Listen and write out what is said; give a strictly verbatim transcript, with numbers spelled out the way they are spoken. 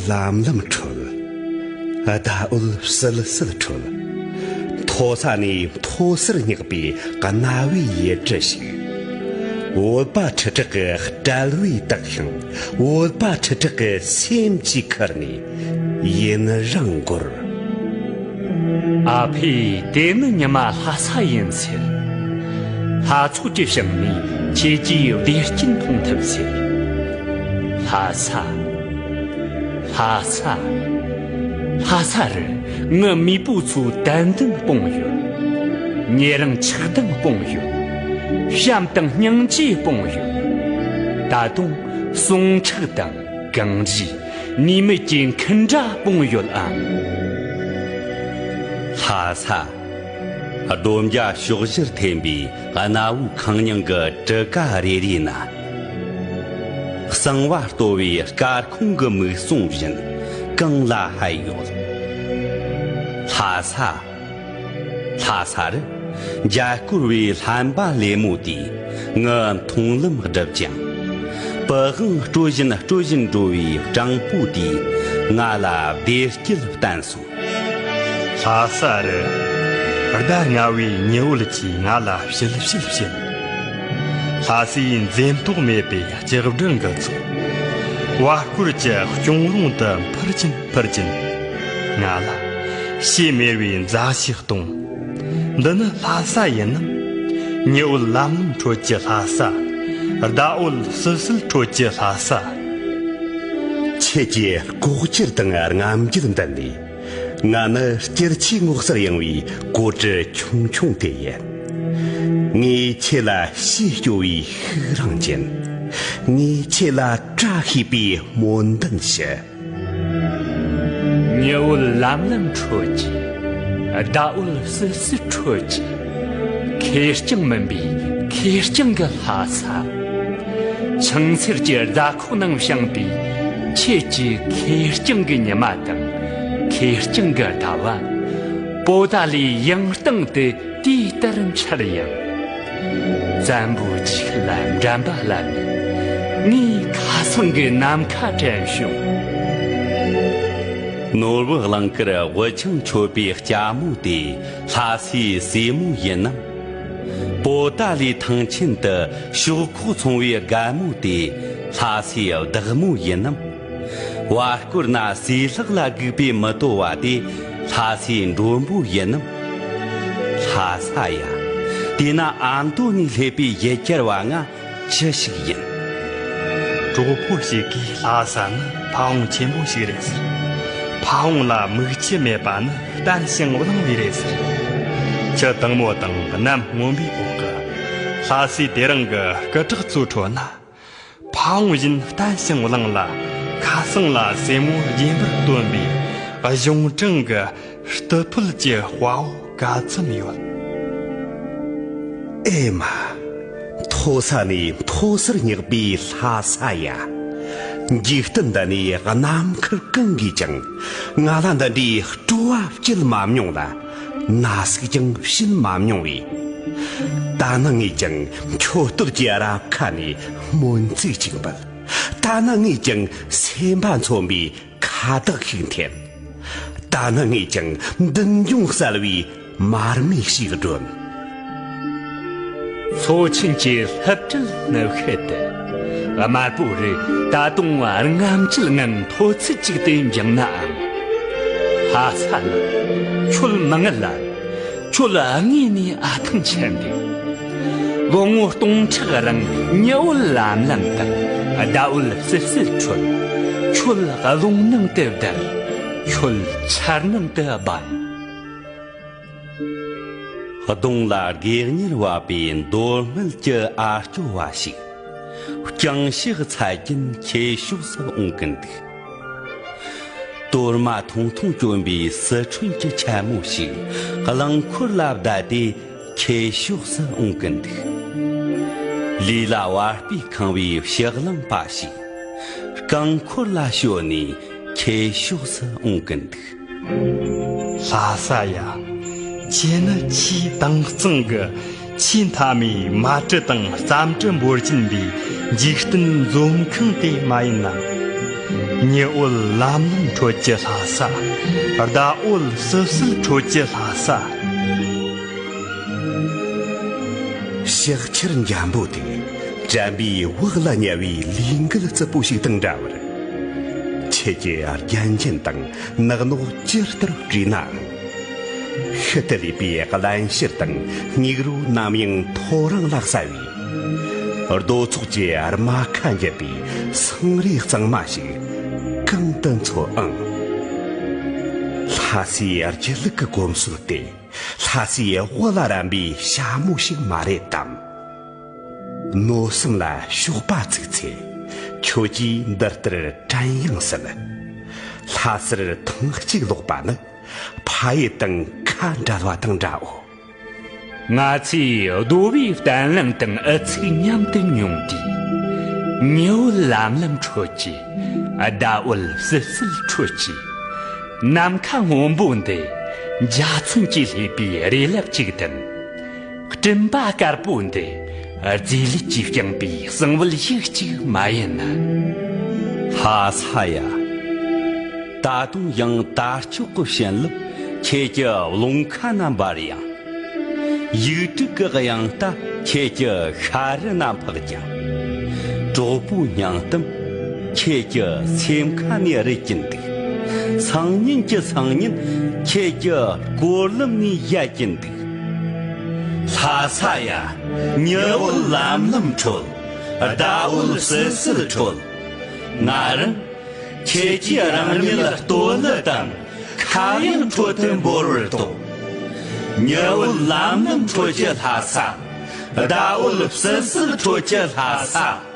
ལམ་ལམ་འཁྲོལ། ཟླ་འོད་བསིལ་བསིལ་འཁྲོལ། མཐོ་ས་ནས་མཐོ་སར་བསྙེགས་པའི་རྣ་བའི་ཡུལ་གྲུ་ཞིག་བོད་པ་ཁྲི་ཕྲག་གི་དཔྲལ་བའི་དག་ཤིང་། བོད་པ་ཁྲི་ཕྲག་གི་སེམས་ཀྱི་ཁུར་ནས་ཡུན་རིང་འགོར། ཨ་ཕས་དེ་ནི་ཉི་མ་ལྷ་ས་ཡིན་ཟེར། ལྷ་ཚོགས་ཀྱི་ཞིང་ནས་ཁྱེད་ཀྱིས་བདེ་སྐྱིད་མཐོང་ཐུབ་ཟེར། ལྷ་ས། ལྷ་ས། ལྷ་ས་རུ་ངའི་མེས་པོ་ཚོའི་དད་འདུན་སྤུངས་ཡོད། ཉེ་རིང་ཆགས་སྡང་སྤུངས་ཡོད། བྱམས་དང་སྙིང་རྗེ་སྤུངས་ཡོད། ད་དུང་ཟུངས་ཁྲག་དང་གངས་རི། ནུས་མེད་ཀྱི་འཁུན་སྒྲ་སྤུངས་ཡོད་ཨང་། ལྷ་ས། སྡོམ་རྒྱ་ཕྱོགས་བཞིར་འཐེན་པའི་གནའ་བོའི་ཁང་རྙིང་གི་གྲུ་ཀ་རེ་རེའི་ནང་། གསང་བ་རྟོལ་བའི་སྐར་ཁུང་གི་མིག་ཟུང་བཞིན་གང་ལ་ཧད་ཡོད། ལྷ་ས། ལྷ་ས་རུ་འཇའ་སྐོར་བའི་ལྷན་པ་ལེབ་མོ་དེས་ངའི་མཐོང་ལམ་བསྒྲིབས་ཀྱང་། པི་ཝང་དཀྲོལ་བཞིན་དཀྲོལ་བཞིན་འགྲོ་བའི་སྤྲང་པོ་དེས་ང་ལ་བདེ་སྐྱིད་བསྟན་སོང་། ལྷ་ས་རུ་ཟླ་ལྔ་བའི་ཉི་འོད་ཀྱིས་ང་ལ་བྱིལ་བྱིལ་བྱིལ། ལྷ་སའི་འཛེམ་དོགས་མེད་པའི་ལྕགས་སྒྲོག་གི་ཚོགས། བར་སྐོར་གྱི་གཅོང་རོང་དུ་འཕུར་གྱིན་འཕུར་གྱིན། ང་ལ་ཕྱེ་མེར་བའི་མཛའ་བཤེས་གཏོང་། འདི་ནི་ལྷ་ས་ཡིན་ནམ། ཉི་འོད་ལམ་ལམ་ཁྲོད་ཀྱི་ལྷ་ས། ཟླ་འོད་བསིལ་བསིལ་ཁྲོད་ཀྱི་ལྷ་ས། ཁྱེད་ཀྱི་ལྐོག་གྱུར་དང་རྔམ་བརྗིད་འདི་ནས། ང་ནི་སྐྱིད་ཆུའི་ངོགས་སར་གཡེང་བའི་གོ་ཊི་ཆུང་ཆུང་དེ་ཡིན། ངས་ཁྱེད་ལ་ཕྱི་སྐྱོ་བའི་ཤུགས་རིང་ཅན། ངས་ཁྱེད་ལ་བཀྲ་ཤིས་པའི་སྨོན་འདུན་ཞུ། ཉི་འོད་ལམ་ལམ་ཁྲོད་ཀྱི། ཟླ་འོད་བསིལ་བསིལ་ཁྲོད་ཀྱི། ཁེར་རྐྱང་མིན་པའི་ཁེར་རྐྱང་གི་ལྷ་ས། ཆང་སེར་གྱི་རྫ་ཁོག་ནང་བཞེངས་པའི་ཁྱེད་ཀྱི་ཁེར་རྐྱང་གི་ཉི་མ་དང་ཁེར་རྐྱང་གི་ཟླ་བ། པོ་ཏཱ་ལའི་ཡང་སྟེང་དུ་དུས་ལྟར་འཆར་ཡང་། བཙན་པོའི་འཇིགས་ལ་འགྲན་པ་ལ་ནི། ངའི་ཁ་སང་གི་ནམ་མཁའ་དྲན་བྱུང་། ནོར་བུ་གླིང་དཀར་དབུ་ཆང་མཆོད་པའི་ལྕགས་མོ་དེ་ལྷ་སའི་སྲས་མོ་ཡིན་ནམ། པོ་ཏཱ་ལའི་ཐང་ཆེན་དུ་ཤོག་ཁོག་འཚོང་བའི་རྒན་མོ་དེ་ལྷ་སའི་བདག་མོ་ཡིན་ནམ། བར་སྐོར་ན་ཟས་ལྷག་ལ་སྒུག་པའི་མི་དོ་བ་དེ་ལྷ་སའི་མགྲོན་པོ་ཡིན་ནམ། ལྷ་ས་ཡ། དེས་ན་ཨ་མདོ་ནས་སླེབས་པའི་ཡུལ་གྱར་བ་ང་ཅི་ཞིག་ཡིན། གྲོགས་པོ་ཞིག་གིས་ལྷ་ས་ནི་ཕ་བོང་ཆེན་པོ་ཞིག་རེད་ཟེར། ཕ་བོང་ལ་མིག་ཆུ་མེད་པ་ནི་བརྟན་ཞིང་བརླིང་བས་རེད་ཟེར། ཆུ་དྭངས་མོ་དང་གནམ་སྔོན་པོའི་འོག་གི་ལྷ་སའི་དེ་རིང་གི་སྐུ་དྲག་ཚོའི་ཁྲོད་ན། ཕ་བོང་བཞིན་བརྟན་ཞིང་བརླིང་ལ། ཁ་སང་ལ་སྲས་མོ་རྒྱན་པར་སྟོན་པའི་གཞུང་དྲང་གི་རྟུལ་ཕོད་ཀྱི་དཔའ་བོ་ག་ཙམ་ཡོད། ཨེ་མ། མཐོ་ས་ནས་མཐོ་སར་བསྙེགས་པའི་ལྷ་ས་ཡ། འཇིག་རྟེན་འདི་ནས་ནམ་མཁར་གང་གིས་ཀྱང་ང་ལ་འདི་འདྲའི་སྤྲོ་བ་སྐྱེད་མ་མྱོང་ལ། ན་ཟུག་ཀྱང་བྱིན་མ་མྱོང་བས། ད་ནི་ངས་ཀྱང་མཆོད་སྟོད་ཀྱི་རབ་ཁ་ནས་སྨོན་ཚིག་ཅིག་འབུལ། ད་ནི་ངས་ཀྱང་སེམས་པ་མཚོན་པའི་ཁ་བཏགས་ཤིག་འཐེན། ད་ནི་ངས་ཀྱང་མདུན་ལྗོངས་གསལ་བའི་མར་མེ་ཞིག་སྒྲོན། མཚོ་ཆེན་གྱི་ལྷུན་སྤྲིན་སྣུབས་ཤུལ་དུ། དམར་པོ་རི་ད་དུང་རྔམ་བརྗིད་ངང་མཐོ་ཚད་ཅིག་ཏུ་འགྱིང་ནའང་། ལྷ་ས་ལགས། ཁྱོད་མི་ངལ་ལ། ཁྱོད་དངོས་ནས་ཨ་ཐང་ཆད་འདུག་ལོ་ངོ་སྟོང་ཕྲག་རིང་ཉི་འོད་ལམ་ལམ་དང་ཟླ་འོད་བསིལ་བསིལ་ཁྲོད། ཁྱོད་རླུང་ནང་དུ་བརྡལ། ཁྱོད་ཆར་ནང་དུ་སྦངས། གདོང་ལ་སྒེག་གཉེར་བབས་པའི་མདོ་སྨད་ཀྱི་ཨ་སྐྱོ་བ་ཞིག་རྐྱང་ཕྱག་འཚལ་གྱིན་ཁྱེད་ཕྱོགས་སུ་འོང་གིན་འདུག་གཏོར་མ་ཐུང་ཐུང་གྱོན་པའི་སི་ཁྲོན་གྱི་འཁྱམ་མོ་ཞིག་རླངས་འཁོར་ལ་བསྡད་དེ་ཁྱེད་ཕྱོགས་སུ་འོང་གིན་འདུག་ལུས་ལ་བ་སྤུས་ཁེངས་པའི་ཕྱག་ལང་པ་ཞིག་རྐང་འཁོར་ལ་ཞོན་ནས་ཁྱེད་ཕྱོགས་སུ་འོང་གིན་འདུག་ལྷ་ས་ཡ། ཁྱེད་ནི་ཆེས་དྭངས་གཙང་གི་ཆེས་མཐའ་མའི་མལ་གྲུ་དང་རྩམ་གྲུ་འབོར་གྱིན་པའི་འཇིག་རྟེན་འཛོམས་ཁང་དེ་མ་ཡིན་ནམ། ཉི་འོད་ལམ་ལམ་འཕྲོད་ཀྱི་ལྷ་ས། ཟླ་འོད་བསིལ་བསིལ་འཕྲོད་ཀྱི་ལྷ་ས། ཕྱག་ཕྱིར་འཇམ་པོ་དེ་དྲན་པའི་བག་ལ་ཉལ་བའི་ལས་འགུལ་རྩུབ་པོ་ཞིག་དང་འདྲ་བར། ཁྱེད་ཀྱི་རྒྱན་ཅན་དང་ནག་ནོག་ཇི་ལྟར་བྲིས་ནའང་། ཤུལ་དུ་ལུས་པའི་བརླན་གཤེར་དང་སྙིགས་རོ་ནམ་ཡང་ཐོ་རངས་ལ་གསལ་བའི། རྡོ་ཚོགས་ཀྱི་རྨ་ཁ་འཇིབ་པའི་སེང་རས་གཙང་མ་ཞིག་གང་དུ་འཚོལ་ཨང་། ལྷ་སའི་སྒྱིད་ལུག་གི་གོམས་སྲོལ་དེ་ལྷ་སའི་དབུ་ལ་རན་པའི་ཞྭ་མོ་ཞིག་མ་རེད་དམ། མནོ་བསམ་ལ་གཤོག་པ་ཚུགས་ཚེ། ཁྱོད་ཀྱིས་འདི་ལྟར་དྲན་ཡང་སྲིད། ལྷ་སར་ཐེངས་གཅིག་ལོག་པ་ནི་ཕ་ཡུལ་དང་ཁ་འབྲལ་བ་དང་འདྲའོ། ང་ཚོས་རྡོ་བའི་བརྟན་བརླིང་དང་ཨུ་ཚུགས་མཉམ་དུ་མྱོང་དུས། ཉི་འོད་ལམ་ལམ་འཕྲོད་ཀྱི་ཟླ་འོད་བསིལ་བསིལ་འཕྲོད་ཀྱི། ནམ་མཁའ་སྔོན་པོ་འདི་འཇའ་ཚོན་གྱིས་ལྷོས་པའི་རི་ལེབ་ཅིག་དང་། སྤྲིན་པ་དཀར་པོ་འདི་རྫས་ལུད་ཀྱིས་བསྐྱངས་པའི་གསང་བུ་ཡིག་གཅིག་མ་ཡིན་ན། ལྷ་ས་ཡ། ད་དུང་ཡང་དར་ལྕོག་གི་བྱིན་རླབས་ཁྱེད་ཀྱི་རླུང་ཁ་ན་འབར་ཡང་། ཡིག་དྲུག་གི་དབྱངས་རྟ་ཁྱེད་ཀྱི་ཤ་རུ་ན་འཕགས་ཀྱང་། གྲོགས་པོའི་སྙིང་གཏམ་ཁྱེད་ཀྱི་སེམས་ཁ་ནས་རེད་ཀྱིན་འདུག་སང་ཉིན་གྱི་སང་ཉིན་ཁྱེད་ཀྱི་སྐོར་ལམ་ནས་བཞད་ཀྱིན་འདུག་ལྷ་ས་ཡ། ཉི་འོད་ལམ་ལམ་འཕྲོད། ཟླ་འོད་བསིལ་བསིལ་འཕྲོད། ང་རང་ཁྱེད་ཀྱིས་རང་ཉིད་ལ་ལྟོ་ནི་དང་ཁ་གཡང་འཕྲོད་དུ་འབོར་བར་དོགས། ཉི་འོད་ལམ་ལམ་འཕྲོད་ཀྱི་ལྷ་ས། ཟླ་འོད་བསིལ་བསིལ་འཕྲོད་ཀྱི་ལྷ་ས།